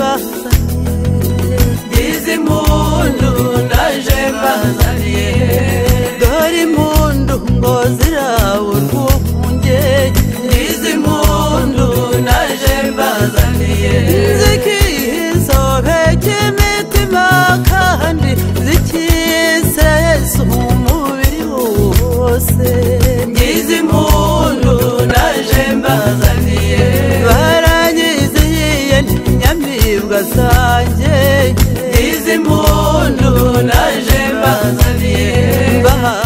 mbazaniye, ngize impundu naje mbazaniye, dore impundu ngo ziraba urwunge, ngize impundu naje mbazaniye, zikisobeka imitima kandi zikisesa umubiri wose, ngize impundu naje mbazaniye, baranyizihiye n'inyamibwa zanjye, ngize impundu naje mbazaniye, mbahaye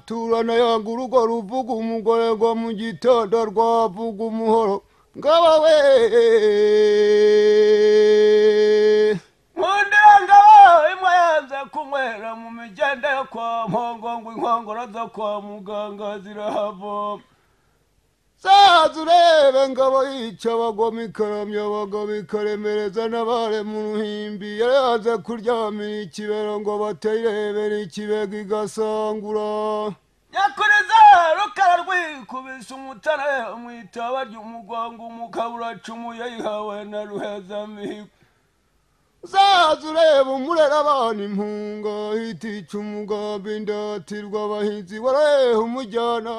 Turana yanga urugo ruvuga umugore ngo mu gitondo rwavuga umuhoro ngaba we Nkundanga imwe yanze kunywera mu migende yo kwa Mpongo ngo inkongoro zo kwa muganga zirahavoma. Saza urebe ngabo yica abagoma ikaramya abagabo ikaremereza n'abare mu ruhimbi, yaraze kuryamira ikibero ngo batayirebera ikibega igasangura. Nyakuriza rukara rwikubise umutara mu itaba ry'umugongo umugabo uracumuye yihawe na Ruhezamihigo. Saza urebe umurera abana impunga itica umugambi indatirwa abahinzi warehe umujyana.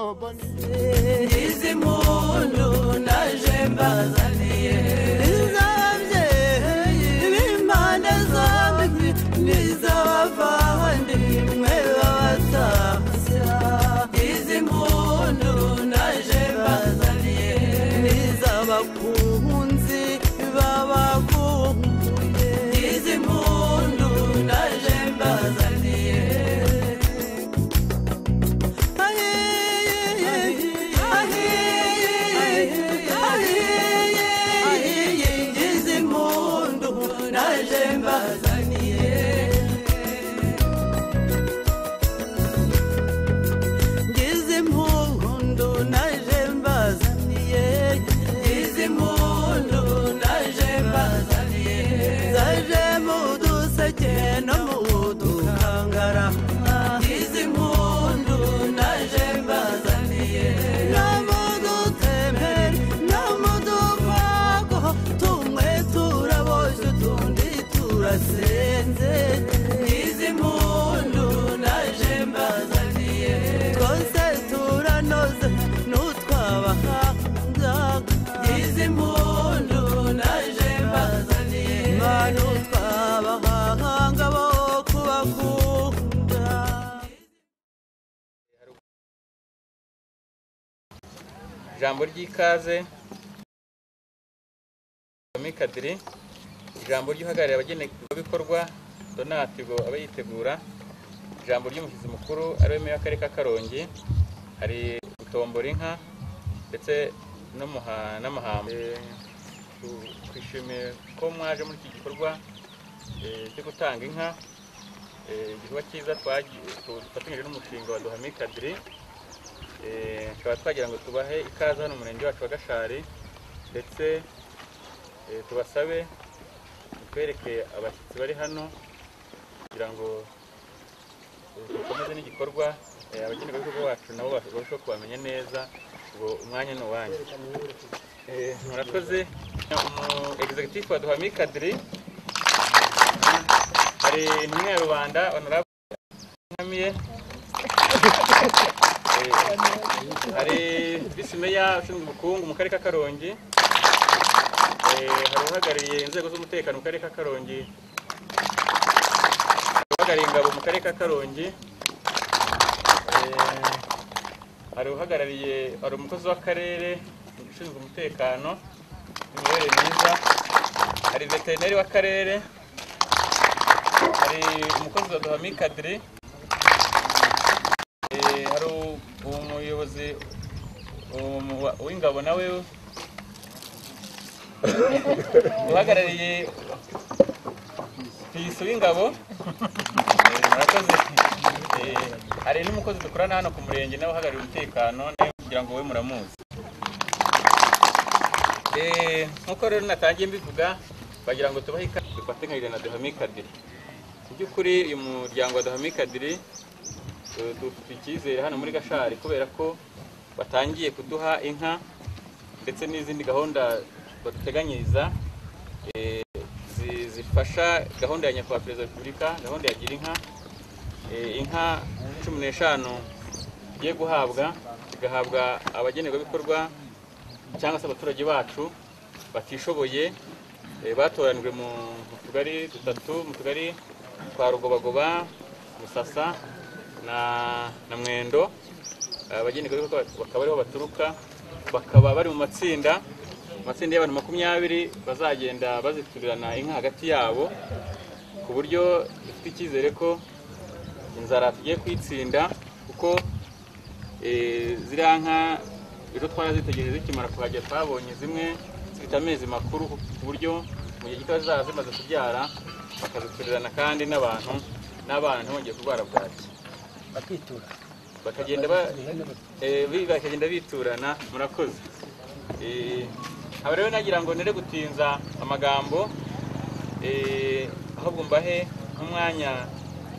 Ngize impundu naje mbazaniye, iz'ababyeyi b'impande zombi n'iz'abavandimwe b'abatashya, ngize impundu naje mbazaniye, n'iz'abakunzi babakumbuye, ngize impundu naje mbazaniye. Ngize impundu naje mbazaniye, ngize impundu naje mbazaniye, ngize impundu naje mbazaniye, zaje mu duseke no mu dukangara, ngize impundu naje mbazaniye, no mu dutemberi no mu dukwago, tumwe turaboshye utundi turasenze, ngize impundu naje mbazaniye, twose turanoze n'utwabahanga, ngize impundu naje mbazaniye, n'utwabahanga bo kubakunda. Ijambo ry'ikaze Kadiri, ijambo ry'uhagarariye abagenerwabikorwa Donat ngo abe yitegura, ijambo ry'umushyitsi mukuru ari we meya w'akarere ka Karongi, hari gutombora inka ndetse n'amahamba. Twishimiye ko mwaje muri iki gikorwa cyo gutanga inka, igikorwa cyiza dufatanyije n'umushinga wa Duhame Kadiri. Tukaba twagira ngo tubahe ikaze hano mu murenge wacu wa Gashari, ndetse tubasabe twereke abashyitsi bari hano kugira ngo dukomeze n'igikorwa, abagenerwabikorwa bacu nabo barusheho kubamenya neza. Ubwo umwanya ni uwanyu. Murakoze. Umu executive wa Duhame Kadiri, hari intumwa ya rubanda honorable Nkamiye, hari visi meya ushinzwe ubukungu mu karere ka Karongi, hari uhagarariye inzego z'umutekano mu karere ka Karongi, uhagarariye ingabo mu karere ka Karongi, hari uhagarariye, hari umukozi w'akarere ushinzwe umutekano n'imibereho myiza, hari veterineri w'akarere, hari umukozi wa Duhame Kadiri, hari umuyobozi w'ingabo nawe uhagarariye piso w'ingabo. Murakoze. Hari n'umukozi dukorana hano ku murenge nawe uhagarariye umutekano, nawe kugira ngo we muramuzi. Nkuko rero natangiye mbivuga, bagira ngo tubahe ikaze dufatanyije na Duhame Kadiri. Mu by'ukuri uyu muryango wa Duhame Kadiri dufite icyizere hano muri Gashari kubera ko batangiye kuduha inka ndetse n'izindi gahunda baduteganyiriza. zifasha gahunda ya Nyakubahwa Perezida wa Repubulika, gahunda ya Gira Inka. Inka 15 igiye guhabwa, igahabwa abagenerwabikorwa cyangwa se abaturage bacu batishoboye, batoranijwe mu tugari dutatu, mu tugari twa Rugobagoba, Musasa na Mwendo. Abagenerwabikorwa bakaba ariho baturuka, bakaba bari mu matsinda y'abantu 20 bazagenda baziturirana inka hagati yabo, ku buryo dufite icyizere ko inzara tugiye kuyitsinda, kuko ziriya nka ejo twarazitegereje zikimara kuhagera, twabonye zimwe zifite amezi makuru, ku buryo mu gihe gito zizaba zimaze kubyara bakaziturirana, kandi n'abantu n'abana ntibongeye kurwara bwaki, bakitura bakagenda biturana. Murakoze. Aba rero nagira ngo nere gutinza amagambo, ahubwo mbahe nk'umwanya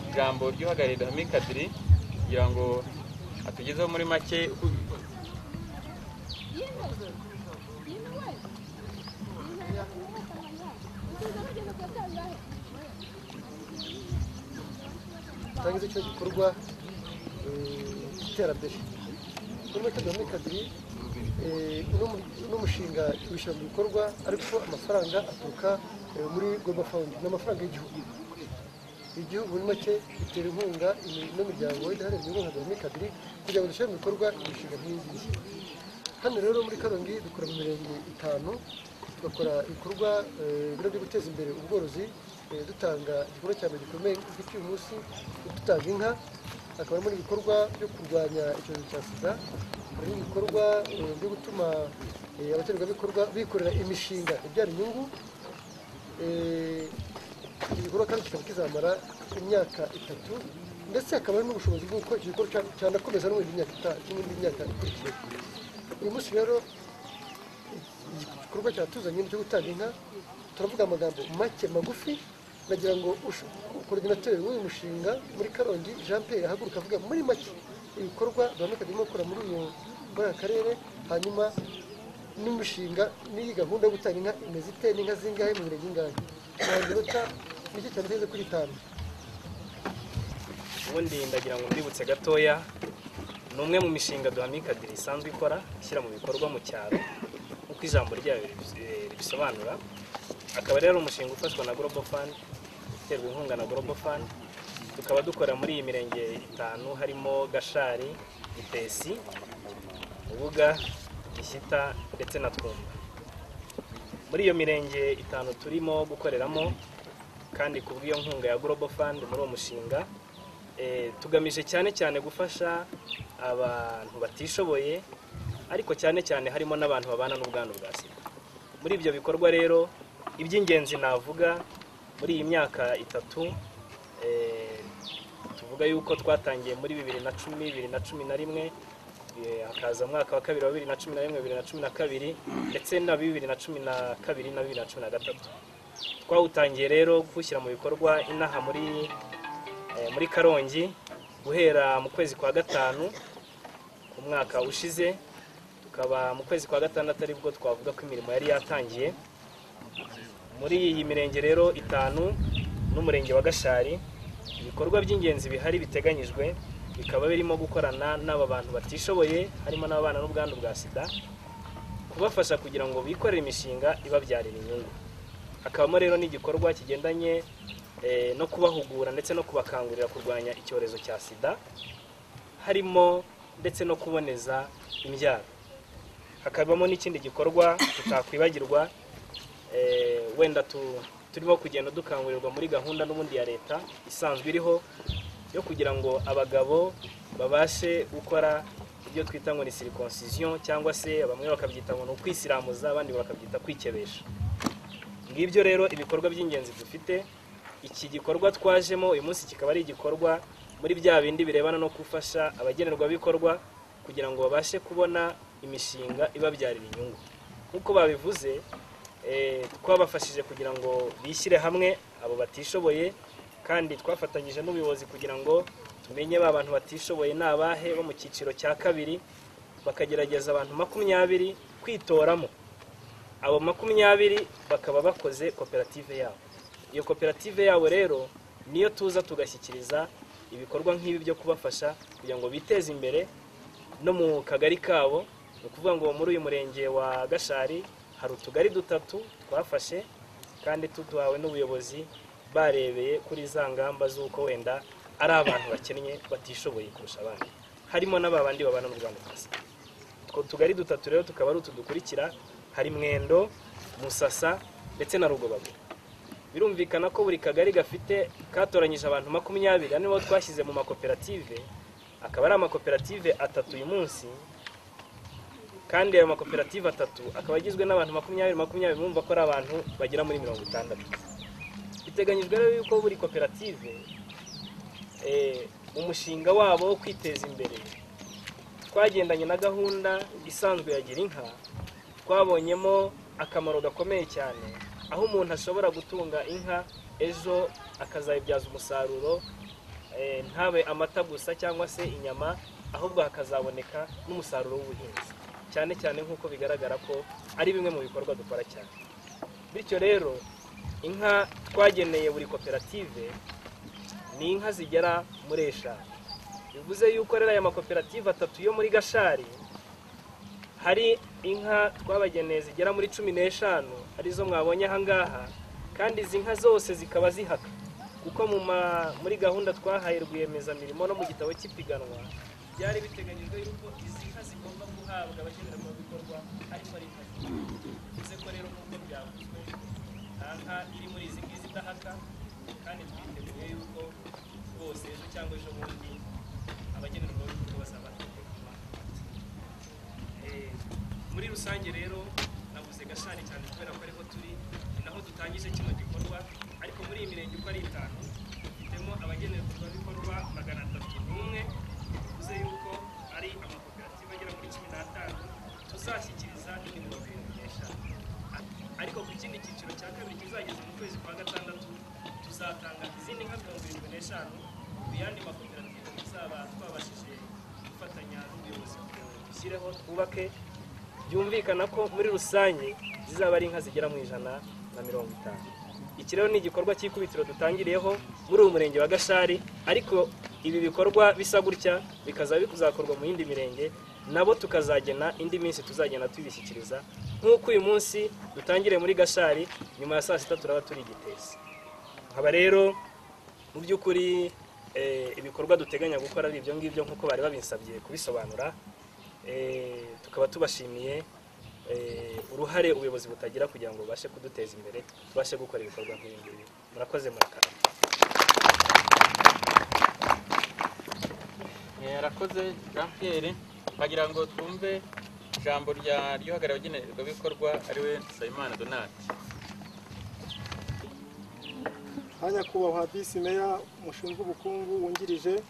ijambo ry'uhagarariye Duhamic-Adri kugira ngo atugezeho muri make. Tangiza icyo gikorwa cy'iterambere muri make. Duhamic-Adri uno mushinga wishyira mu bikorwa, ariko amafaranga aturuka muri Global Fund, ni amafaranga y'igihugu. Igihugu muri make gitera inkunga n'imiryango idaharanira inyungu nka Duhamic-Adri kugira ngo dushyire mu bikorwa imishinga nk'iyi ngiyi. Hano rero muri Karongi dukora mu mirenge 5, tugakora ibikorwa biro byo guteza imbere ubworozi, dutanga igikorwa cya mbere gikomeye cy'uyu munsi, dutanga inka. Hakaba harimo ibikorwa byo kurwanya icyorezo cya sida, harimo ibikorwa byo gutuma abagenerwabikorwa bikorera imishinga ibyara inyungu. Igikorwa kandi kikaba kizamara imyaka 3, ndetse hakaba harimo ubushobozi bw'uko iki gikorwa cyanakomeza no mu myaka ikurikiye. Uyu munsi rero igikorwa cyatuzanye cyo gutanga inka, turavuga amagambo make magufi. Nagira ngo coordinateur w'uyu mushinga muri Karongi Jean Pierre ahaguruka avuga muri make ibikorwa Duhamic-Adri irimo gukora muri aka karere, hanyuma n'imishinga n'iyi gahunda yo gutanga inka imeze ite, n'inka zingahe mu mirenge ingahe. Nta mike cyane igeze kuri 5. Ubundi ndagira ngo mbibutse gatoya, ni umwe mu mishinga Duhamic-Adri isanzwe ikora, ishyira mu bikorwa mu cyaro uko ijambo ryayo ribisobanura. Akaba rero umushinga ufashwa na Global Fund, uterwa inkunga na Global Fund. Tukaba dukora muri iyi mirenge 5, harimo Gashari, Gitesi, Mubuga, Gishyita ndetse na Twumba. Muri iyo mirenge 5 turimo gukoreramo, kandi kubw'iyo nkunga ya Global Fund muri uwo mushinga, tugamije cyane cyane gufasha abantu batishoboye, ariko cyane cyane harimo n'abantu babana n'ubwandu bwa sida. Muri ibyo bikorwa rero iby'ingenzi navuga muri iyi myaka 3, tuvuga yuko twatangiye muri 2010, 2011, hakaza umwaka wa kabiri wa 2011, 2012 ndetse na 2012 na 2013. Twawutangiye rero gushyira mu bikorwa inaha muri Karongi guhera mu kwezi kwa 5 umwaka ushize, tukaba mu kwezi kwa 6 aribwo twavuga ko imirimo yari yatangiye. Muri iyi mirenge rero 5 n'umurenge wa Gashari, ibikorwa by'ingenzi bihari biteganyijwe bikaba birimo gukorana n'aba bantu batishoboye, harimo n'abana n'ubwandu bwa sida, kubafasha kugira ngo bikorere imishinga ibabyarira inyungu. Hakabamo rero n'igikorwa kigendanye no kubahugura ndetse no kubakangurira kurwanya icyorezo cya sida, harimo ndetse no kuboneza imbyaro. Hakabamo n'ikindi gikorwa tutakwibagirwa, wenda turimo kugenda dukangurirwa muri gahunda n'ubundi ya leta isanzwe iriho yo kugira ngo abagabo babashe gukora ibyo twita ngo ni circoncision, cyangwa se bamwe bakabyita ngo ni ukwisiramuza, abandi bakabyita kwikebesha. Ngibyo rero ibikorwa by'ingenzi dufite. Iki gikorwa twajemo uyu munsi kikaba ari igikorwa muri bya bindi birebana no gufasha abagenerwabikorwa kugira ngo babashe kubona imishinga ibabyarira inyungu. Nk'uko babivuze, twabafashije kugira ngo bishyire hamwe abo batishoboye, kandi twafatanyije n'ubuyobozi kugira ngo tumenye ba bantu batishoboye n'abahe bo mu cyiciro cya 2, bakagerageza abantu 20 kwitoramo. Abo 20 bakaba bakoze koperative yabo. Iyo koperative yabo rero niyo tuza tugashyikiriza ibikorwa nk'ibi byo kubafasha kugira ngo biteze imbere no mu kagari kabo. Ni ukuvuga ngo muri uyu murenge wa Gashari hari utugari 3 twafashe kandi tuduhawe n'ubuyobozi barebeye kuri za ngamba z'uko wenda ari abantu bakennye batishoboye kurusha abandi, harimo n'ababandi babana mu Rwanda twese. Utwo tugari 3 rero tukaba ari utu dukurikira: hari Mwendo, Musasa ndetse na Rugobagoba. Birumvikana ko buri kagari gafite katoranyije abantu 20, nibo twashyize mu makoperative, akaba ari amakoperative 3 uyu munsi, kandi ayo makoperative 3 akaba agizwe n'abantu 20 20, mumva ko ari abantu bagera muri 60. Biteganyijwe rero yuko buri koperative umushinga wabo wo kwiteza imbere twagendanye na gahunda isanzwe ya Girinka, twabonyemo akamaro gakomeye cyane, aho umuntu ashobora gutunga inka ejo akazayibyaza umusaruro, ntabe amata gusa cyangwa se inyama, ahubwo hakazaboneka n'umusaruro w'ubuhinzi, cyane cyane nk'uko bigaragara ko ari bimwe mu bikorwa dukora cyane. Bityo rero inka twageneye buri koperative ni inka zigera muri 5. Bivuze yuko rero aya makoperative 3 yo muri Gashari hari inka twabageneye zigera muri 15 arizo mwabonye aha ngaha, kandi izi nka zose zikaba zihaka, kuko muri gahunda twahaye rwiyemezamirimo no mu gitabo cy'ipiganwa byari biteganyijwe yuko izi nka zigomba guhabwa abagenerwabikorwa ariko ari inka. Bivuze ko rero nk'uko byavuzwe nta nka iri muri izi ngizi idahaka, kandi twiteguye yuko bose ejo cyangwa ejo bundi abagenerwabikorwa bazaba bafite. Muri rusange rero navuze Gashari cyane kubera ko ariho turi, ni naho dutangije kino gikorwa, ariko muri iyi mirenge uko ari 5 dufitemo abagenerwabikorwa 301, bivuze yuko ari amakoperative agera muri 15 tuzashyikiriza indi 75. Ariko ku kindi cyiciro cya kabiri kizageza mu kwezi kwa 6 tuzatanga izindi nka 75 ku yandi makoperative tuzaba twabashije gufatanya n'ubuyobozi kugira ngo dushyireho twubake. Byumvikana ko muri rusange zizaba ari inka zigera mu 150. Iki rero ni igikorwa cy'ikubitiro dutangiriyeho muri uyu murenge wa Gashari, ariko ibi bikorwa bisa gutya bikaza bizakorwa mu yindi mirenge, nabo tukazagena indi minsi tuzagenda tubishyikiriza. Nk'uko uyu munsi dutangiriye muri Gashari, nyuma ya saa 6 turaba turi Gitesi. Nkaba rero mu by'ukuri ibikorwa duteganya gukora ari ibyo ngibyo nk'uko bari babinsabye kubisobanura. Tukaba tubashimiye uruhare ubuyobozi butagira kugira ngo bubashe kuduteza imbere, tubashe gukora ibikorwa nk'ibi ngibi. Murakoze, murakarama. Yarakoze Jean Pierre. Bagira ngo twumve ijambo rya ry'uhagarariye abagenerwabikorwa ariwe Nsabimana Donat. Nyakubahwa Visi Meya mushinzwe ubukungu wungirije,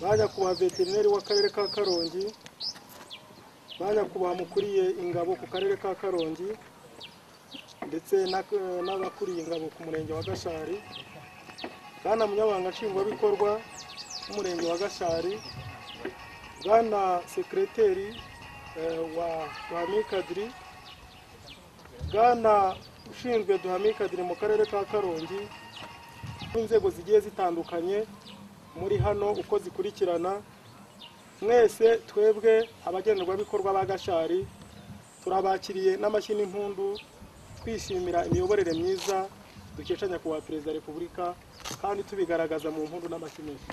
ba nyakubahwa veterineri w'akarere ka Karongi, ba nyakubahwa mukuriye ingabo ku karere ka Karongi ndetse n'abakuriye ingabo ku murenge wa Gashari, bwana munyamabanga nshingwabikorwa w'umurenge wa Gashari, bwana sekreteri wa Duhamikadiri, bwana ushinzwe Duhamikadiri mu karere ka Karongi, n'inzego zigiye zitandukanye muri hano uko zikurikirana, mwese twebwe abagenerwabikorwa ba Gashari turabakiriye n'amashyi n'impundu, twishimira imiyoborere myiza dukesha Nyakubahwa Perezida wa Repubulika, kandi tubigaragaza mu mpundu n'amashyi menshi.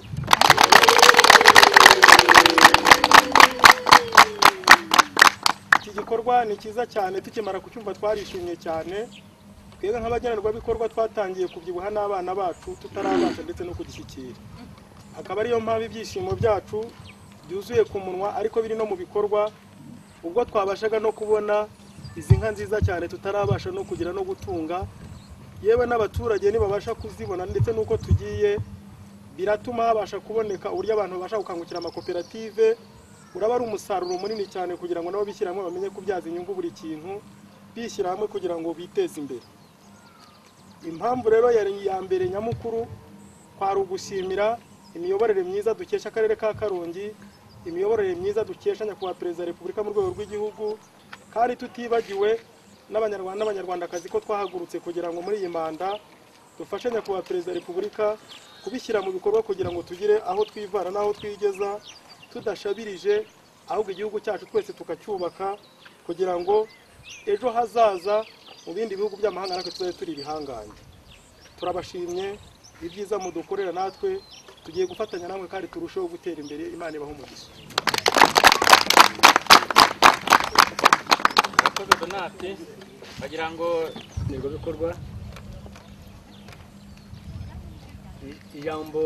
Iki gikorwa ni cyiza cyane, tukimara kucyumva twarishimye cyane. Twebwe nk'abagenerwabikorwa twatangiye kubyibuha n'abana bacu tutarabasha ndetse no kugishyikira, akaba ariyo mpamvu ibyishimo byacu byuzuye ku munwa ariko biri no mu bikorwa, ubwo twabashaga no kubona izi nka nziza cyane tutarabasha no kugira no gutunga, yewe n'abaturage nibabasha kuzibona ndetse n'uko tugiye biratuma habasha kuboneka uburyo abantu babasha gukangukira amakoperative. Uraba ari umusaruro munini cyane kugira ngo nabo bishyire hamwe bamenye kubyaza inyungu buri kintu, bishyira hamwe kugira ngo biteze imbere. Impamvu rero yari iya mbere nyamukuru kwari ugushimira imiyoborere myiza dukesha akarere ka Karongi, imiyoborere myiza dukesha Nyakubahwa Perezida wa Repubulika mu rwego rw'igihugu, Kandi tutibagiwe n'abanyarwanda n'abanyarwandakazi ko twahagurutse kugira ngo muri iyi manda dufashe Nyakubahwa Perezida wa Repubulika kubishyira mu bikorwa, kugira ngo tugire aho twivana n'aho twigeza tudashabirije, ahubwo igihugu cyacu twese tukacyubaka kugira ngo ejo hazaza mu bindi bihugu by'amahanga natwe tuzabe turi ibihangange. Turabashimye ibyiza mudukorera, natwe tugiye gufatanya namwe kandi turusheho gutera imbere. Imana ibahe umugisha. Murakoze Donati. Bagira ngo Nshingwabikorwa, ijambo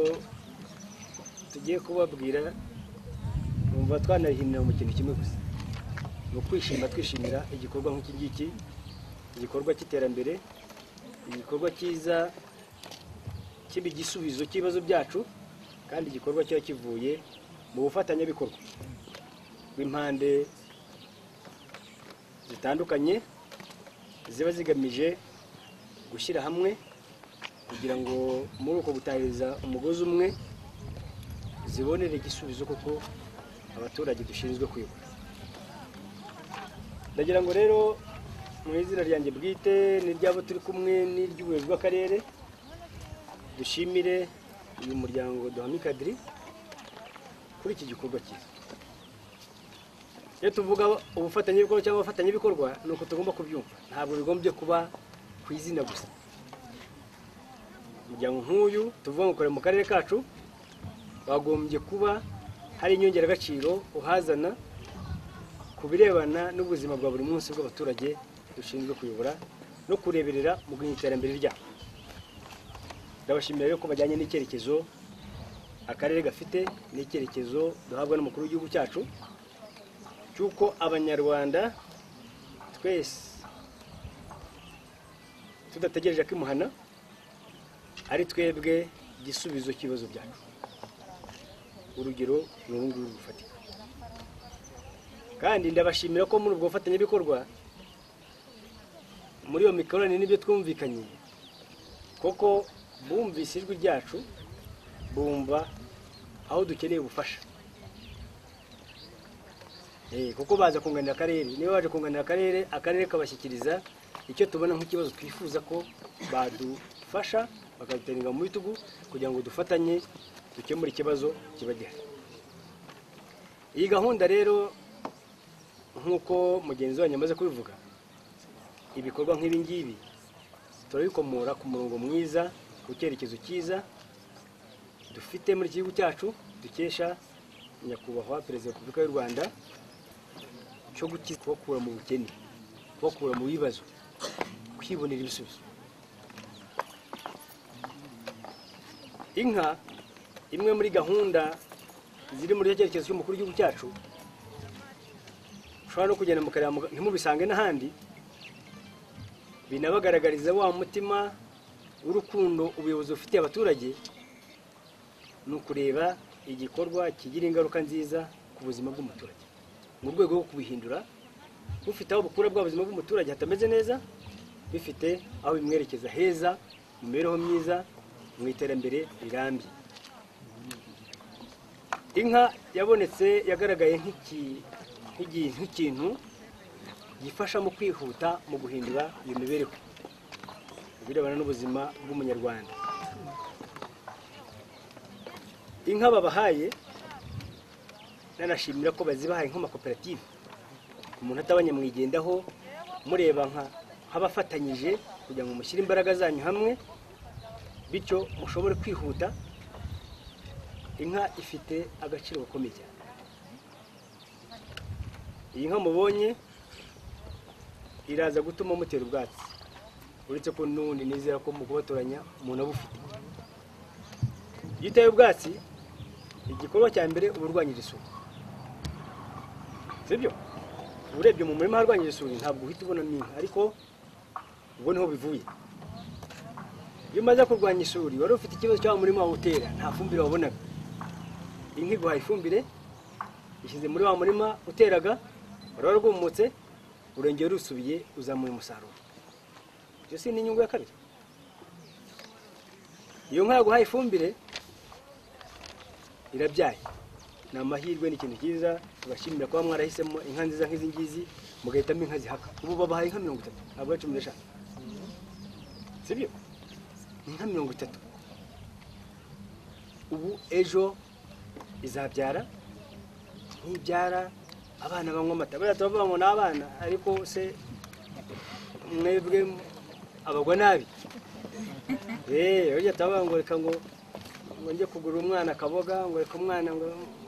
tugiye kubabwira numva twanarihinira mu kintu kimwe gusa, ni ukwishima, twishimira igikorwa nk'iki ngiki, igikorwa cy'iterambere, igikorwa cyiza kiba igisubizo cy'ibibazo byacu, kandi igikorwa kiba kivuye mu bufatanyabikorwa bw'impande zitandukanye ziba zigamije gushyira hamwe kugira ngo muri uko gutahiriza umugozi umwe zibonere igisubizo koko abaturage dushinzwe kuyobora. Ndagira ngo rero mu izina ryanjye bwite n'iry'abo turi kumwe n'iry'ubuyobozi bw'akarere dushimire uyu muryango Duhame-Kadri kuri iki gikorwa cyiza. Iyo tuvuga ubufatanyabikorwa cyangwa abafatanyabikorwa ni uko tugomba kubyumva, ntabwo bigombye kuba ku izina gusa. Umuryango nk'uyu tuvuga ngo ukorera mu karere kacu, wagombye kuba hari inyongeragaciro uhazana ku birebana n'ubuzima bwa buri munsi bw'abaturage dushinzwe kuyobora no kureberera mu iterambere ryabo. Ndabashimira rero ko bajyanye n'icyerekezo akarere gafite n'icyerekezo duhabwa n'umukuru w'igihugu cyacu cy'uko abanyarwanda twese tudategereje akimuhana ari twebwe igisubizo cy'ibibazo byacu. Urugero ni uru nguru rufatika. Kandi ndabashimira ko muri ubwo bufatanyabikorwa, muri iyo mikoranire n'ibyo twumvikanye, koko bumvise ijwi ryacu, bumva aho dukeneye ubufasha. Kuko baza kunganira akarere, niba baje kunganira akarere, akarere kabashyikiriza icyo tubona nk'ikibazo twifuza ko badufasha, bakadutera mu bitugu kugira ngo dufatanye dukemure ikibazo kiba gihari. Iyi gahunda rero nk'uko mugenzi wanyu amaze kubivuga, ibikorwa nk'ibi ngibi turabikomora ku murongo mwiza, ku cyerekezo cyiza dufite muri iki gihugu cyacu dukesha Nyakubahwa Perezida wa Repubulika y'u Rwanda, cyo kubakura mu bukene, kubakura mu bibazo, kwibonera ibisubizo. Inka imwe muri gahunda ziri muri icyo cyerekezo cy'umukuru w'igihugu cyacu, ushobora no kugenda mukareba ntimubisange n'ahandi, binabagaragariza wa mutima w'urukundo ubuyobozi bufitiye abaturage, ni ukureba igikorwa kigira ingaruka nziza ku buzima bw'umuturage mu rwego rwo kubihindura bufite aho bukura bwa buzima bw'umuturage hatameze neza, bifite aho bimwerekeza heza mu mibereho myiza, mu iterambere rirambye. Inka yabonetse yagaragaye nk'ikintu gifasha mu kwihuta mu guhindura iyo mibereho ibirebana n'ubuzima bw'umunyarwanda. Inka babahaye nanashimira ko bazibahaye nk'amakoperative, umuntu atabanyamwigendaho, mureba nk'abafatanyije kugira ngo mushyire imbaraga zanyu hamwe, bityo mushobore kwihuta. Inka ifite agaciro gakomeye cyane. Iyi nka mubonye iraza gutuma mutera ubwatsi, uretse ko n'ubundi nizera ko mu kubatoranya umuntu abufite. Iyo uteye ubwatsi, igikorwa cya mbere uba urwanyije isuri, sibyo? Urebye mu murima harwanyije isuri ntabwo uhita ubonamo inka, ariko ubwo niho bivuye. Iyo umaze kurwanya isuri, wari ufite ikibazo cy'aho murima wawe utera, nta fumbire wabonaga. Inka iguhaye ifumbire, ishyize muri wa murima uteraga, wari warwumutse, urongera urusubiye, uzamuye umusaruro. Ibyo si n'inyungu ya kabiri. Iyo nka yaguhaye ifumbire irabyaye, ni amahirwe, ni ikintu cyiza. Tubashimira kuba mwarahisemo inka nziza nk'izi ngizi Mugahitamo inka zihaka. Ubu babahaye inka 30, ntabwo ari 15. Sibyo? Inka 30. Ubu ejo izabyara, ntibyara abana banywa amata. Buriya turavuga ngo ni abana, ariko se mwebwe abagwa nabi. Burya turavuga ngo reka ngo njye kugura umwana akaboga, ngo reka umwana ngo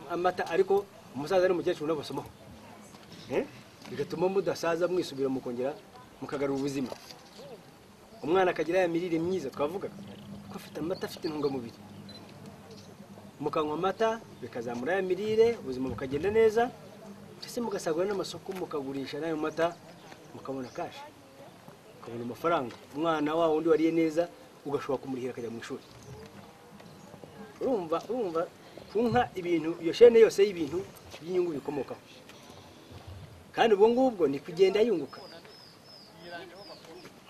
amata, ariko umusaza n'umukecuru nabo basomaho. Bigatuma mudasaza mwisubira mukongera mukagarura ubuzima. Umwana akagira ya mirire myiza twavugaga, kuko afite amata afite intungamubiri. Mukanywa amata bikazamura ya mirire, ubuzima bukagenda neza, ndetse mugasagura n'amasoko mukagurisha n'ayo mata mukabona cash, mukabona amafaranga. Umwana wa wundi wariye neza ugashobora kumurihira akajya mu ishuri. Urumva ku nka ibintu, iyo shene yose y'ibintu by'inyungu bikomokaho. Kandi ubwo ngubwo ni kugenda yunguka.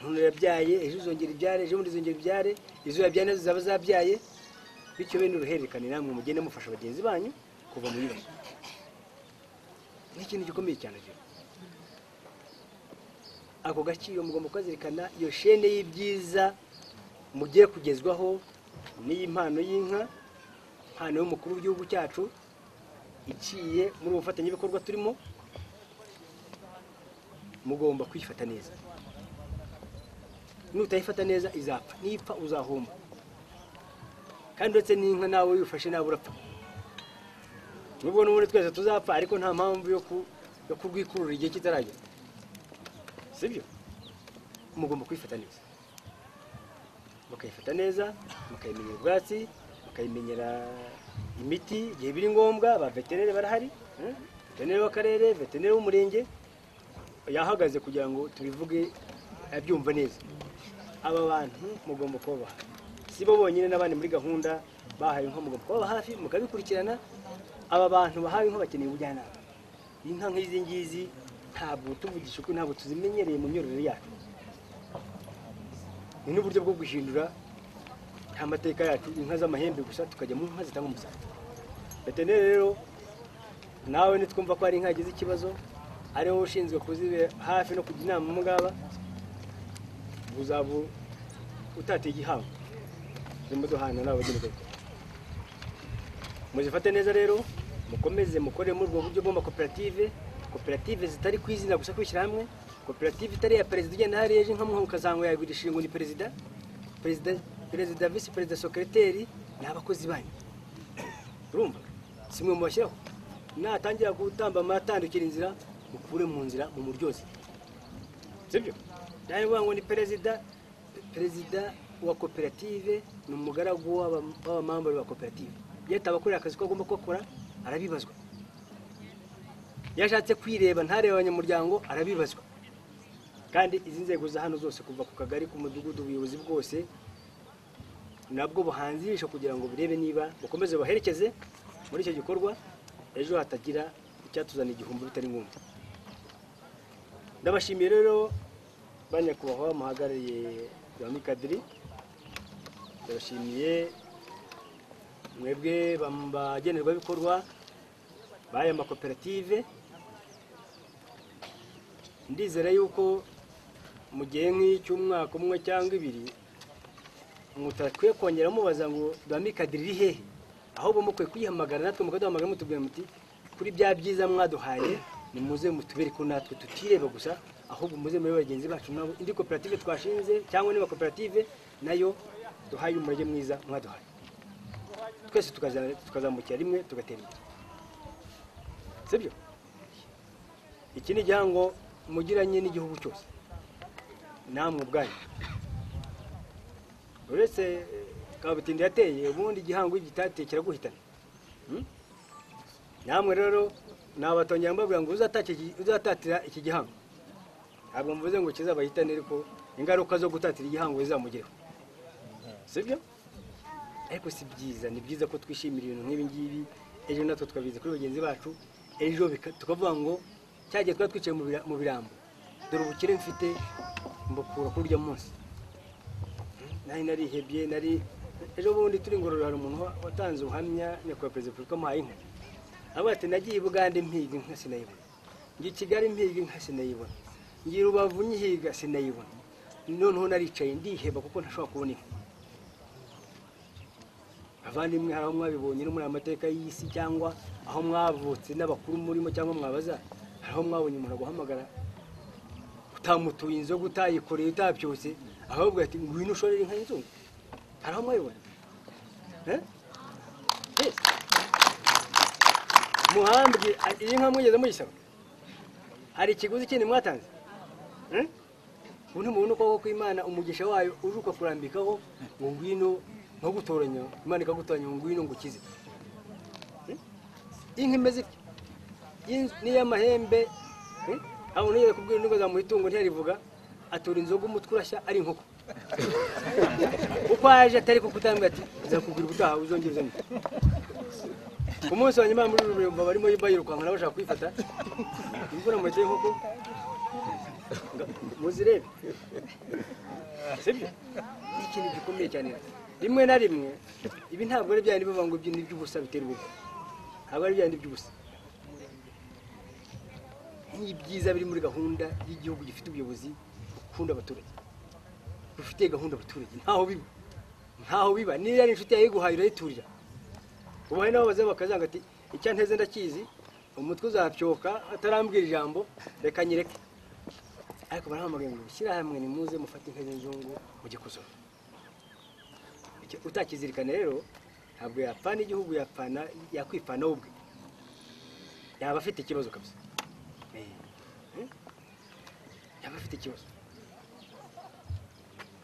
None yabyaye, ejo uzongera ibyare, ejo bundi uzongera ibyare, izo yabyaye nazo zaba zabyaye. Bityo bene uruhererekane namwe mugende mufasha bagenzi banyu kuva mu bibazo. Ni ikintu gikomeye cyane rero. Ako gaciro mugomba kukazirikana. Iyo shene y'ibyiza mugiye kugezwaho n'iyi mpano y'inka, impano y'umukuru w'igihugu cyacu iciye muri ubufatanyabikorwa turimo, mugomba kwifata neza. Nutayifata neza izapfa, nipfa uzahomba. Kandi uretse n'inka nawe wifashe nawe urapfa. Nubwo n'ubundi twese tuzapfa, ariko nta mpamvu yo kurwikurura igihe kitaragera. Sibyo? Mugomba kwifata neza. Mukayifata neza, mukayimenyera ubwatsi, mukayimenyera imiti igihe biri ngombwa. Ba veterineri barahari, veterineri w'akarere, veterineri w'umurenge yahagaze kugira ngo tubivuge abyumva neza. Aba bantu mugomba kubaha, si bo bonyine n'abandi muri gahunda bahaye inka mugomba kuba hafi mukabikurikirana. Aba bantu bahawe inka bakeneye ubujyanama. Inka nk'izi ngizi ntabwo tuvugisha uko, ntabwo tuzimenyereye mu myororere yacu. Ni n'uburyo bwo guhindura amateka yacu, inka z'amahembe gusa tukajya mu nka zitanga umusaruro. Veterineri rero nawe nitwumva ko ari inka yagize ikibazo, ari wowe ushinzwe kuzibe hafi no kujya inama mugaba, uzabu utateye igihango. Zimuduhana n'abagenerwabikorwa. Muzifate neza rero, mukomeze mukore muri ubwo buryo bw'amakoperative, koperative zitari ku izina gusa kwishyira hamwe, koperative itari iya perezida ugenda hariya ejo nka mukazango yagurisha ngo ni perezida, perezida, visi perezida, sekreteri ni abakozi banyu. Urumva? Si mwe mubashyiraho. Natangira gutamba amatandukira inzira, mukure mu nzira mu muryozi. Sibyo? Nawe ngo ni perezida, perezida wa koperative ni umugaragu w'abamambari ba koperative. Iyo atabakorera akazi ko agomba gukora arabibazwa. Yashatse kwireba ntareba abanyamuryango arabibazwa. Kandi izi nzego za hano zose kuva ku kagari, ku mudugudu, ubuyobozi bwose nabwo buhanzirisha kugira ngo burebe niba bukomeze baherekeze muri icyo gikorwa, ejo hatagira icyatuzana igihombo bitari ngombwa. Ndabashimiye rero banyakubahwa muhagarariye Duhame Kadiri, ndabashimiye mwebwe bagenerwabikorwa b'aya makoperative. Ndizera yuko mu gihe nk'icy'umwaka umwe cyangwa ibiri mutakwiye kongera mubaza ngo Duhame Kadiri iri hehe, ahubwo mukwiye kuyihamagara natwe mukaduhamagara mutubwira muti kuri bya byiza mwaduhaye nimuze mutubere ko natwe tutireba gusa, ahubwo muze muri bagenzi bacu nabo indi koperative twashinze cyangwa niba koperative nayo duhaye umurage mwiza mwaduhaye, twese tukazamukira rimwe tugatera imbere. Sibyo? Iki ni igihango mugiranye n'igihugu cyose namwe ubwanyu. Uretse kabutindi yateye, ubundi igihango gitateye kiraguhitana. Namwe rero nabatongera mbabwira ngo uzatatira iki gihango, ntabwo mvuze ngo kizabahitane, ariko ingaruka zo gutatira igihango zizamugereho. Sibyo? Ariko si byiza, ni byiza ko twishimira ibintu nk'ibi ngibi, ejo natwe tukabiza kuri bagenzi bacu, ejo tukavuga ngo cyagiye twari twicaye mu birambo, dore ubukire mfite mbukura kuri urya munsi. Nari narihebye, nari ejo bundi turi ngororero hari umuntu watanze ubuhamya, nyakubahwa perezida wa repubulika amuhaye inka, avuga ati nagiye i Bugande mpiga inka sinayibona, Ngi Kigali mpiga inka sinayibona, ngi Rubavu nyihiga sinayibona. Noneho naricaye ndiheba kuko ntashobora kubona inka. Abavandimwe, hari aho mwabibonye no muri amateka y'isi, cyangwa aho mwavutse n'abakuru murimo, cyangwa mwabaza, hari aho mwabonye umuntu aguhamagara utamutuye inzoga, utayikoreye, utabyose, ahubwo ati ngwino ushorere inka y'inzungu? Hari aho mwabibonye? Muhambwe iyi nka mwigeze muyisaba? Hari ikiguzi kindi mwatanze? Ubu ntimubona ukuboko kw'Imana, umugisha wayo uje ukakurambikaho ngo ngwino, nko gutoranya, Imana ikagutoranya ngo ngwino ngukize. Inka imeze itya n'iy'amahembe, aho nigeze kubwira undi ngo azamuha itungo ntiyarivuga, atura inzoga umutwe urashya ari inkoko. Uko aje atari kuko utambwira ati nzakubwira ubutaha uzongera uzane. Ku munsi wa nyuma muri Rurembo barimo bayirukankana bashaka kuyifata, imvura mu y'inkoko muzirebe, sibyo? Ni ikintu gikomeye cyane. Rimwe na rimwe ibi ntabwo ari bya bindi bivuga ngo ibyo ni iby'ubusa bitera ubwoba, ntabwo ari bya bindi by'ubusa. Ni ibyiza biri muri gahunda y'igihugu gifite ubuyobozi bukunda abaturage, bufitiye gahunda abaturage. Ntaho biba, ntaho biba. Niba ari inshuti yawe iguhaye urayiturira. Ubu hari n'abo baza bakazanga ati icyanteze ndakizi, umutwe uzapyoka atarambwira ijambo, reka nyireke. Ariko barahamagaye ngo shyirahamwe nimuze mufate inka z'inzungu mujye kuzora. Utakizirikana rero ntabwo yapfana igihugu, yapfana yakwipfana ubwe, yaba afite ikibazo kabisa, yaba afite ikibazo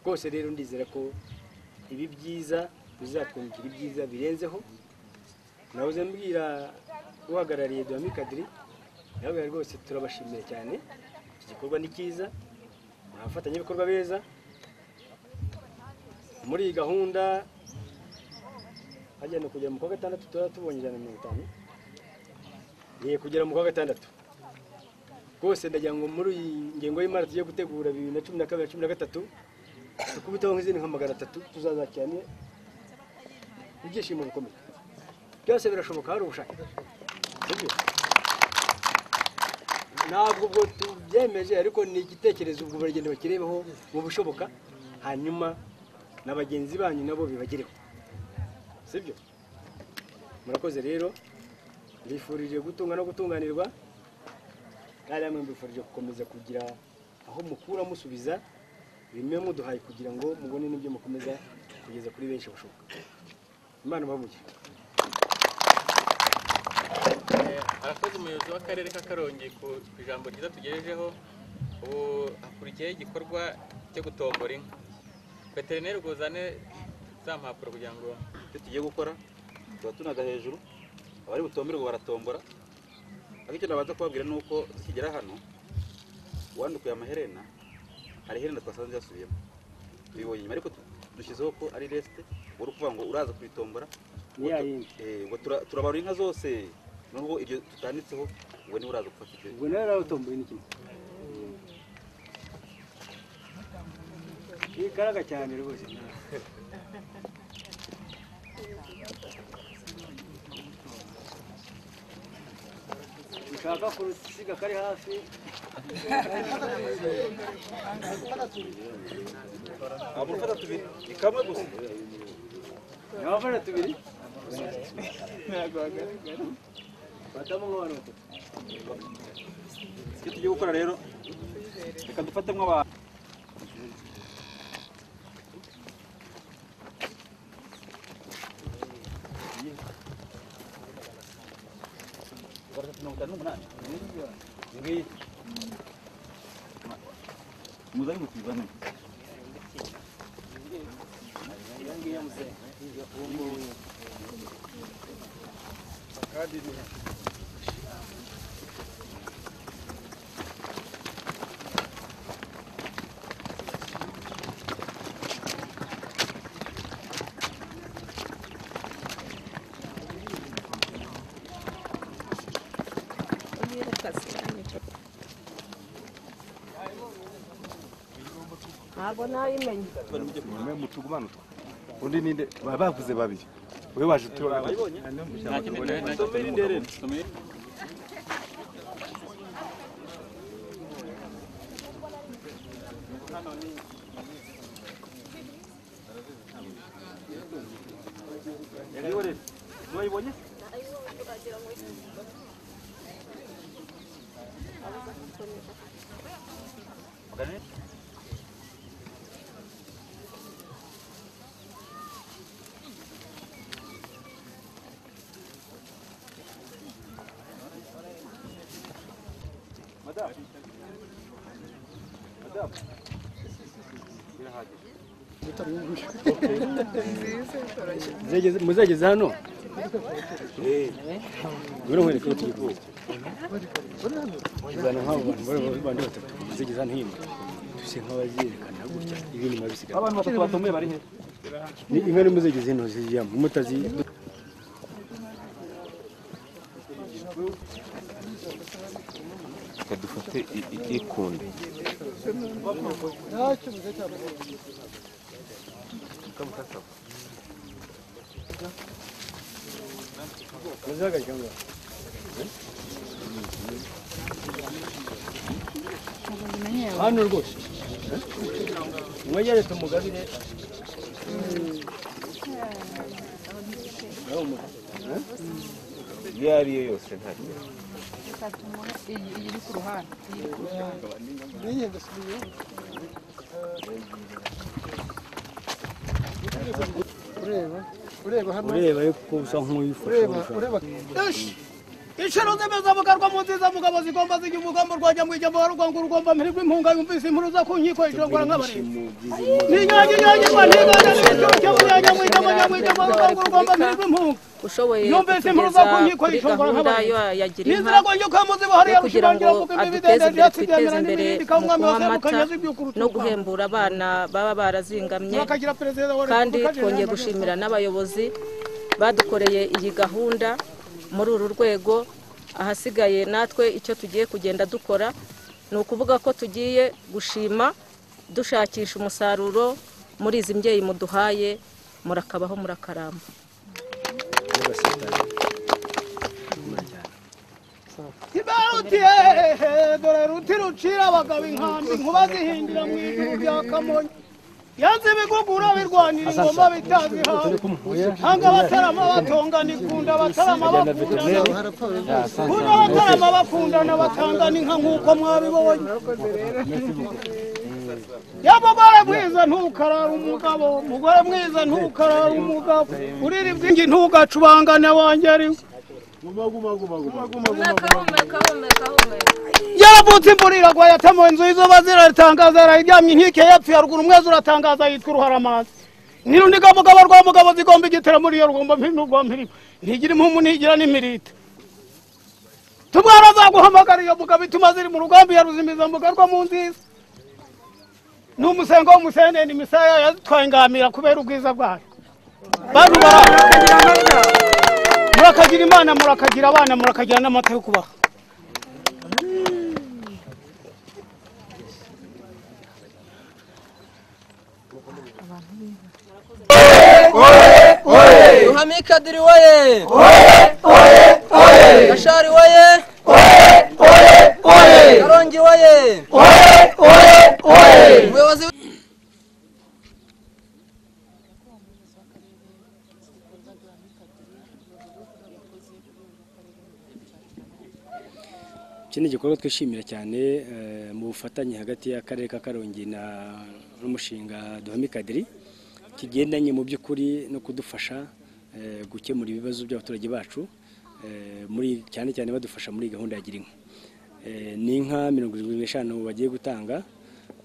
rwose. Rero ndizera ko ibi byiza bizatwungukira ibyiza birenzeho. Nahoze mbwira uhagarariye Duhame Kadiri, nawe rwose turabashimiye cyane, iki gikorwa ni cyiza, muri abafatanyabikorwa beza muri iyi gahunda. Hagenda kugera mu kwa gatandatu tuba tubonye 150, ngiye kugera mu kwa gatandatu rwose. Ndagira ngo muri iyi ngengo y'imari tugiye gutegura 2012 13 tukubiteho nk'izindi nka 300, tuzazakirane ibyishimo bikomeye. Byose birashoboka, hari ubushake, sibyo? Ntabwo ubwo tubyemeje, ariko ni igitekerezo, ubwo baragenda bakirebeho mu bushoboka, hanyuma na bagenzi banyu nabo bibagereho, sibyo? Murakoze rero, mbifurije gutunga no gutunganirwa, kandi namwe mbifurije gukomeza kugira aho mukura musubiza bimwe muduhaye, kugira ngo mubone n'ibyo mukomeza kugeza kuri benshi bashoboka. Imana ibahe. Arakoze umuyobozi w'akarere ka Karongi ku ijambo ryiza tugejejeho. Ubu hakurikiyeho igikorwa cyo gutombora inka. Veterineri, ubwo uzane za mpapuro kugira ngo Icyo tugiye gukora, tuba tunaga hejuru, abari butomberwe baratombora. Ariko icyo nabanza kubabwira ni uko tukigera hano, uwandukuye amaherena, hari iherena twasanze yasubiyemo, tubibonye nyuma, ariko dushyizeho ko ari resite. Wari ukuvuga ngo uraza kuritombora. Ni ya yindi. Ngo turabarura inka zose, nubwo iryo tutanditseho, ngo niwe uraza gufata ibyo. Ubwo nawe nawe ni kimwe ikaraga cyane rwose. Ushaka kurusiga kari hafi. Ntabwo ufata tubiri, ni kamwe gusa. Nabafata tubiri, ntabwo hagaragara, fatamo nk'abantu batatu. Icyo tugiye gukora rero, reka dufatemo abantu 358. Ngiyi muzanye mutizane. Iyo ngiyo muzehe, uwo nguwo. Kandi ni Ntabwo nayimenye. Mwe mutugumana utwo, undi ninde? Baba bavuze babiri, wowe waje utuye wa gatatu. Nta kindi, nta kindi. Wayibonye? Muzageze hano ngwino nkwereke uko tugiye kuzana nk'abo bantu bandi batatu muzageze hano hino tuse nk'abazerekana gutya ibintu mabisigaye abantu batatu batomboye bari he ni inka ni muzageze hino zijyamo mutazi dufate ikunde hano rwose mwegere tumugabire iyo ari yo yose nta kibazo. Ureba hano ureba yuko usa nk'uyifashe ureba Inshuro zemeza bukarwa mu nziza mugabo zigomba zijya umugambo rwajya mu ijambo rwangu rugomba mpirwa impunga yumvise inkuru za kunkiko ishongora nk'abarezi ninyange nyange ntigana n'ibicuro cyo munyanya mu ijambo nyamwe ijambo rwangu rugomba mpirwa impunga ushoboye yumvise inkuru za kunkiko kuri ishongora gahunda nk'abarezi ya gira inka nizira ngo njuka muzibo hariya yo kugira ngo rushimangira kuko imbibi aduteze dende imbere yatsidemera twiteze imbere n'ibindi mu kamwami kunywa wa amata semukanyazi by'ukurutuka no guhembura abana baba barazingamye murakagira perezida wa kandi repubulika twongeye gushimira n'abayobozi badukoreye iyi gahunda muri uru rwego. Ahasigaye natwe icyo tugiye kugenda dukora ni ukuvuga ko tugiye gushima dushakisha umusaruro muri izi mbyeyi muduhaye. Murakabaho murakaramba. Kibaruti dore ruti rucira abagabo inkambi nkuba zihindira mu ijuru rya Kamonyi yanze ibigugura birwanira ingoma bitazihawe hanga batarama batongana ikunda batarama bakundana kunda batarama bakundana batangana inka nk'uko mwabibonye. Ya mugore mwiza ntukarara umugabo, mugore mwiza ntukarara umugabo, urira ibwingi ntugacubangane wanjye ari yaravutse imvura iragwa yatamuwe inzu y'izuba ziratangaza yarayiryamye inkike yapfuye haruguru umwezi uratangaza yitwa uruharamazi. Niruniga mugabo rwa mugabo zigomba igitera muri iyo rugomba mpino rwa mpirimo ntigira impumu ntigira n'imirita. Tumwara azaguhamagara iyo mugabo ituma ziri mu rugambi ya ruzimiza mugarwa mu nziza. N'umusengo w'umusenene imisaya yazitwaye ingamira kubera ubwiza bwayo. Bantu murakagira Imana, murakagira abana, murakagira n'amata yo kubaha. Duhame Kadiri woye! Gashari woye! Karongi woye! Umuyobozi Iki ni igikorwa twishimira cyane mu bufatanye hagati y'akarere ka Karongi n'umushinga Duhame Kadiri, kigendanye mu by'ukuri no kudufasha gukemura ibibazo by'abaturage bacu, muri cyane cyane badufasha muri gahunda ya Girinka. Ni inka 75 bagiye gutanga,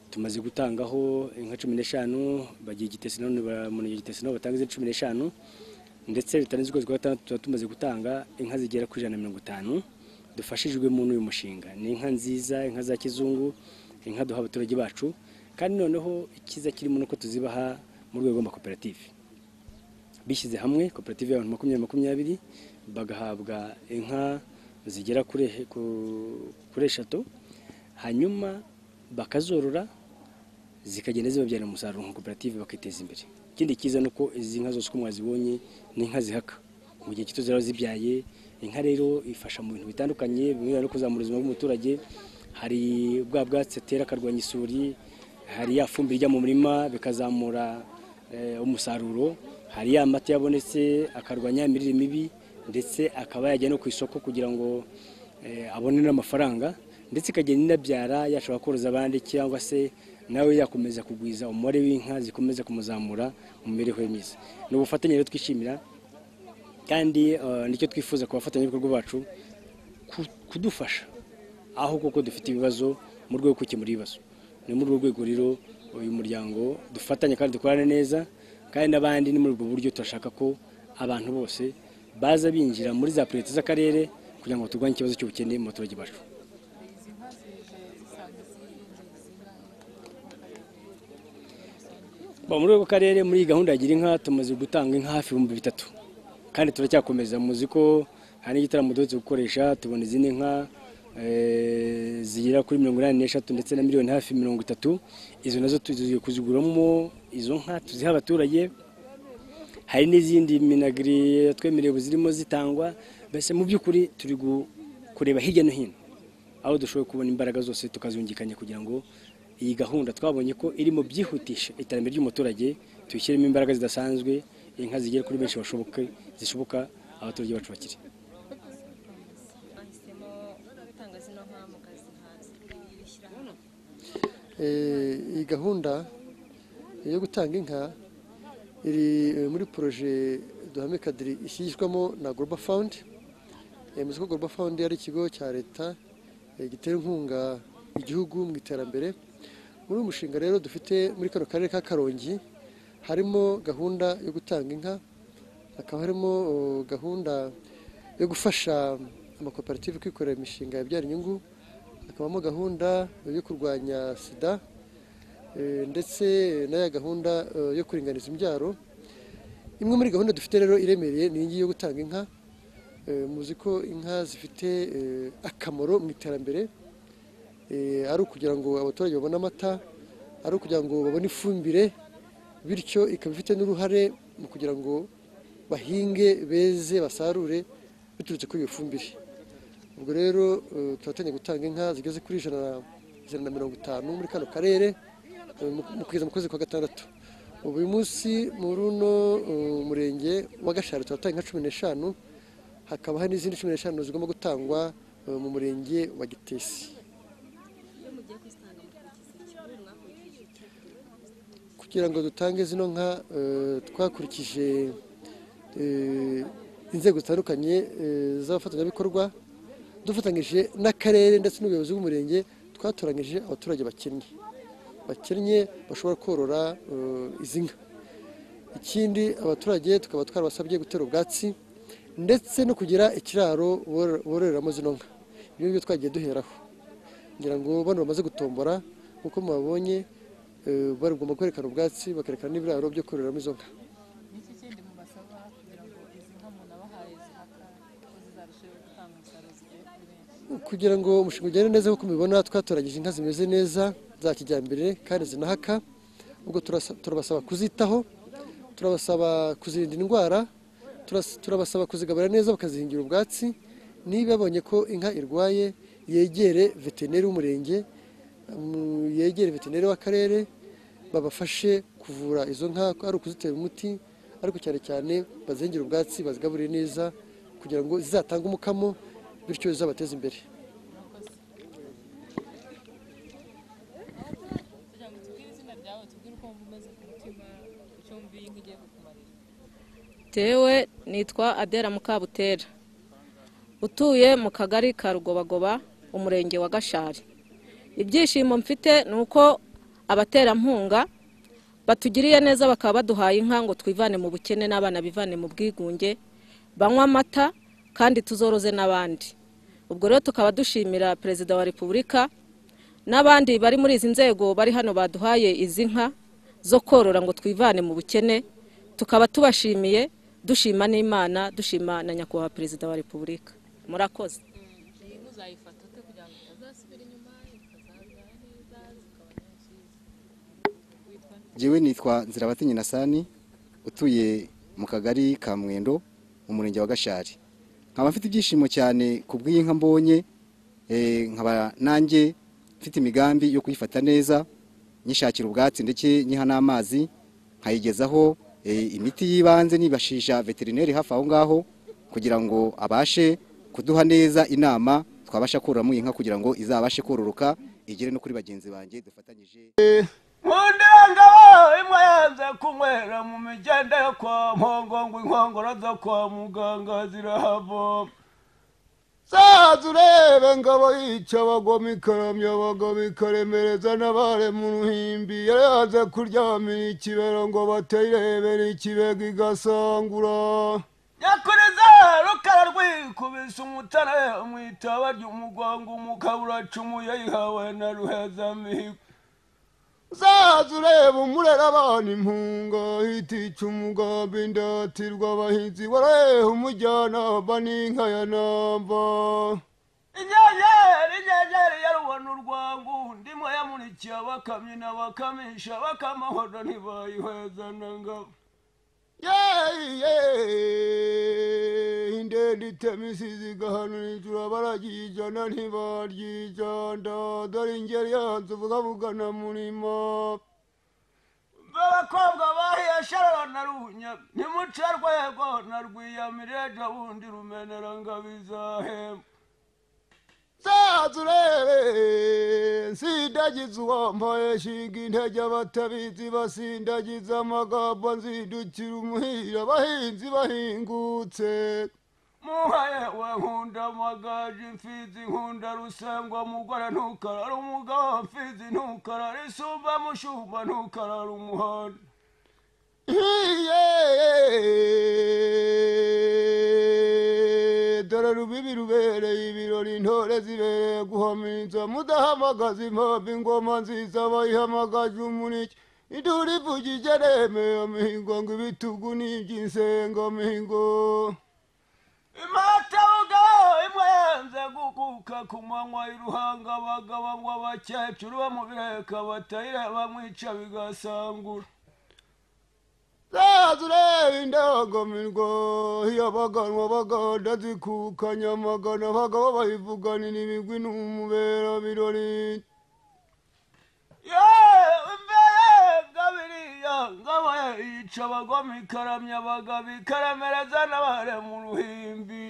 tumaze gutangaho inka 15, bagiye Gitesi none bamunye Gitesi nabo batanga 15, ndetse bitarenze ukwezi kwa gatandatu tumaze gutanga inka zigera kuri 150 dufashijwe mu n'uyu mushinga. Ni inka nziza, inka za kizungu, inka duha abaturage bacu, kandi noneho ikiza kirimo nuko tuzibaha mu rwego rw'amakoperative. Bishyize hamwe koperative y'abantu 20 bagahabwa inka zigera kuri 3, hanyuma bakazorora zikagenda zibabyarira umusaruro nka koperative bakiteza imbere. Ikindi kiza nuko izi nka zose uko mwazibonye ni inka zihaka mu gihe gito ziraba zibyaye. Inka rero ifasha mu bintu bitandukanye, bimwe no kuzamura ubuzima bw'umuturage. Hari bwa bwatsi atera akarwanya isuri, hari ya fumbire ijya mu murima bikazamura umusaruro, hari ya mata yabonetse akarwanya imirire mibi. ndetse akaba yajya no ku isoko kugira ngo abone n'amafaranga, ndetse ikagenda inabyara yashobora koroza abandi cyangwa se nawe yakomeza kugwiza umubare w'inka zikomeza kumuzamura mu mibereho myiza. Ni ubufatanye rero twishimira kandi nicyo twifuza ku bafatanyabikorwa bacu kudufasha aho kuko dufite ibibazo mu rwego rwo gukemura ibibazo. Ni muri urwo rwego rero uyu muryango dufatanya kandi dukorana neza, kandi n'abandi ni muri ubwo buryo turashaka ko abantu bose baza binjira muri za priorité z'akarere kugira ngo turwanye ikibazo cy'ubukene mu baturage bacu. Muri ako karere muri gahunda ya Gira Inka tumaze gutanga inka hafi 3000 kandi turacyakomeza. Muzi ko hari n'igitaramo duherutse gukoresha tubona izindi nka zigera kuri 83 ndetse na miliyoni hafi 30. Izo nazo tugiye kuziguramo izo nka tuziha abaturage. Hari n'izindi minagri twemerewe zirimo zitangwa. Mbese mu by'ukuri turi kureba hirya no hino aho dushoboye kubona imbaraga zose tukazungikanya kugira ngo iyi gahunda twabonye ko iri mu byihutisha iterambere ry'umuturage tuyishyiremo imbaraga zidasanzwe, inka zigere kuri benshi bashoboke zishoboka abaturage bacu bakire. Iyi gahunda yo gutanga inka iri muri projet Duhame Kadiri ishyirwamo na Global Fund. Muzi ko Global Fund ari ikigo cya leta gitera inkunga igihugu mu iterambere. Muri uyu mushinga rero dufite muri kano karere ka Karongi harimo gahunda yo gutanga inka, hakaba harimo gahunda yo gufasha amakoperative kwikorera imishinga ibyara inyungu, hakabamo gahunda yo kurwanya sida, ndetse n'aya gahunda yo kuringaniza imbyaro. Imwe muri gahunda dufite rero iremereye ni iyi yo gutanga inka. Muzi ko inka zifite akamaro mu iterambere, ari ukugira ngo abaturage babone amata, ari ukugira ngo babone ifumbire, bityo ikaba ifite n'uruhare mu kugira ngo bahinge, beze, basarure biturutse kuri iyo fumbire. Ubwo rero turatangiye gutanga inka zigeze kuri 150 muri kano karere mu kugeza mu kwezi kwa gatandatu. Ubu uyu munsi muri uno murenge wa Gashari turatanga inka 15, hakaba hari n'izindi 15 zigomba gutangwa mu murenge wa Gitesi. Kugira ngo dutange zino nka twakurikije inzego zitandukanye z'abafatanyabikorwa, dufatanyije n'akarere ndetse n'ubuyobozi bw'umurenge. Twatoranyije abaturage bakennye bashobora korora izi nka. Ikindi abaturage tukaba twarabasabye gutera ubwatsi ndetse no kugira ikiraro bororeramo zino nka. Ibyo ngibyo twagiye duheraho ngira ngo bano bamaze gutombora nk'uko mubabonye bagomba kwerekana ubwatsi bakerekana n'ibiraro byo kororeramo izo nka. Kugira ngo umushinga ugende neza nk'uko mubibona twatoranyije inka zimeze neza za kijyambere kandi zinahaka. Ubwo turabasaba kuzitaho, turabasaba kuzirinda indwara, turabasaba kuzigaburira neza bakazihingira ubwatsi. Niba babonye ko inka irwaye yegere veterineri w'umurenge, yegere veterineri w'akarere, babafashe kuvura izo nka, ari ukuzitera umuti, ariko cyane cyane bazihingire ubwatsi, bazigaburire neza kugira ngo zizatange umukamo, bityo bizabateze imbere. Tewe nitwa Adela Mukabutera, utuye mu kagari ka Rugobagoba, umurenge wa Gashari. Ibyishimo mfite ni uko abaterankunga batugiriye neza bakaba baduhaye inka ngo twivane mu bukene n'abana bivane mu bwigunge, banywa amata kandi tuzoroze n'abandi. Ubwo rero tukaba dushimira Perezida wa Repubulika n'abandi bari muri izi nzego bari hano baduhaye izi nka zo korora ngo twivane mu bukene. Tukaba tubashimiye, dushima n'Imana, dushima na Nyakubahwa Perezida wa Repubulika. Murakoze. Jewe nitwa Nzirabatinyi Nasani, utuye mu kagari ka Mwendo mu murenge wa Gashari. Nkaba mfite ibyishimo cyane kubw'iyi nka mbonye, nkaba nanjye mfite imigambi yo kuyifata neza, nyishakira ubwatsi ndetse nyiha n'amazi, nkayigezaho imiti y'ibanze nibashisha veterineri hafi aho ngaho kugira ngo abashe kuduha neza inama twabasha kororamo inka kugira ngo izabashe kororoka igere no kuri bagenzi banjye dufatanyije. Nkundanga imwe yanze kunywera mu migende yo kwa Mpongo ngo inkongoro zo kwa muganga zirahavoma. Saza urebe ngabo yica abagoma ikaramya abagabo ikaremereza n'abare mu ruhimbi, yaraze kuryamira ikibero ngo batayirebera ikibega igasangura. Nyakuriza rukara rwikubise umutara mu itaba ry'umugongo umugabo uracumuye yihawe na Ruhezamihigo. Saza urebe umurera abana impunga itica umugambi indatirwa abahinzi warehe umujyanama n'inka ya Namba. Inyenyeri inyenyeri yarubona urwangu ndimo yamurikiye abakamyi n'abakamisha bakamahoro ntibayiheza na ngabo. Indende itema isizi igahanura inzura baragijana ntibaryijanda, dore ingeri yanze ubugabugana murima. Abakobwa bahiye Sharara na Runya ntimuce rwego na Rwiyamirira ejo bundi rumenera ngabizahemba. Saza urebe nsindagiza uwambaye shinga intege abatabizi basindagiza amagambo nzindukira umuhira abahinzi bahingutse. Muhaye we nkunda amagaju imfizi nkunda rusengwa mugore ntukarara umugabo mfizi ntukarara isumba mushumba ntukarara umuhanda. Dore rubibi rubereye ibirori intore zibereye guhamiriza, mudahamagaza impamvu ingoma nziza bayihamagaje umuniki. Induru ivugije remeye mihigo ngo ibitugu n'iby'insenga mihigo. Imatabuga imwe yanze gukuka ku manywa iruhanga abagabo ngo abakecuru bamubireka batayireba bamwica bigasangura. Saza urebe indangamirwa y'abaganwa baganda zikukanya amagana abagabo bayivuganira ibigwi n'umubera birori. Yewe ngabo yica abagoma ikaramya abagabo ikaremereza n'abare mu ruhimbi.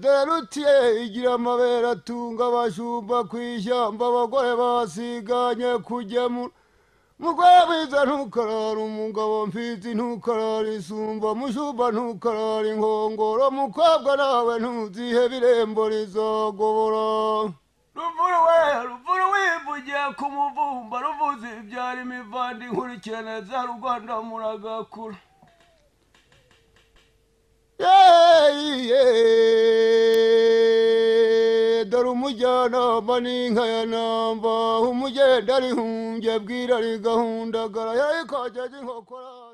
Dore rutiye igira amabere atunga abashumba ku ishyamba abagore basiganye kugemura. Mugore mwiza ntukarara umugabo mfizi ntukarara isumba mushumba ntukarara inkongoro mukobwa nawe ntuzihebe irembo rizagobora. Ruvuru we ruvuru wivugiye ku muvumba ruvuze ibyara imivandi inkurikirane za Rwanda muragakura. Dore umujyanama n'inka ya Namba umugenda arihumbye bwira rigahundagara yarayikojeje inkokora.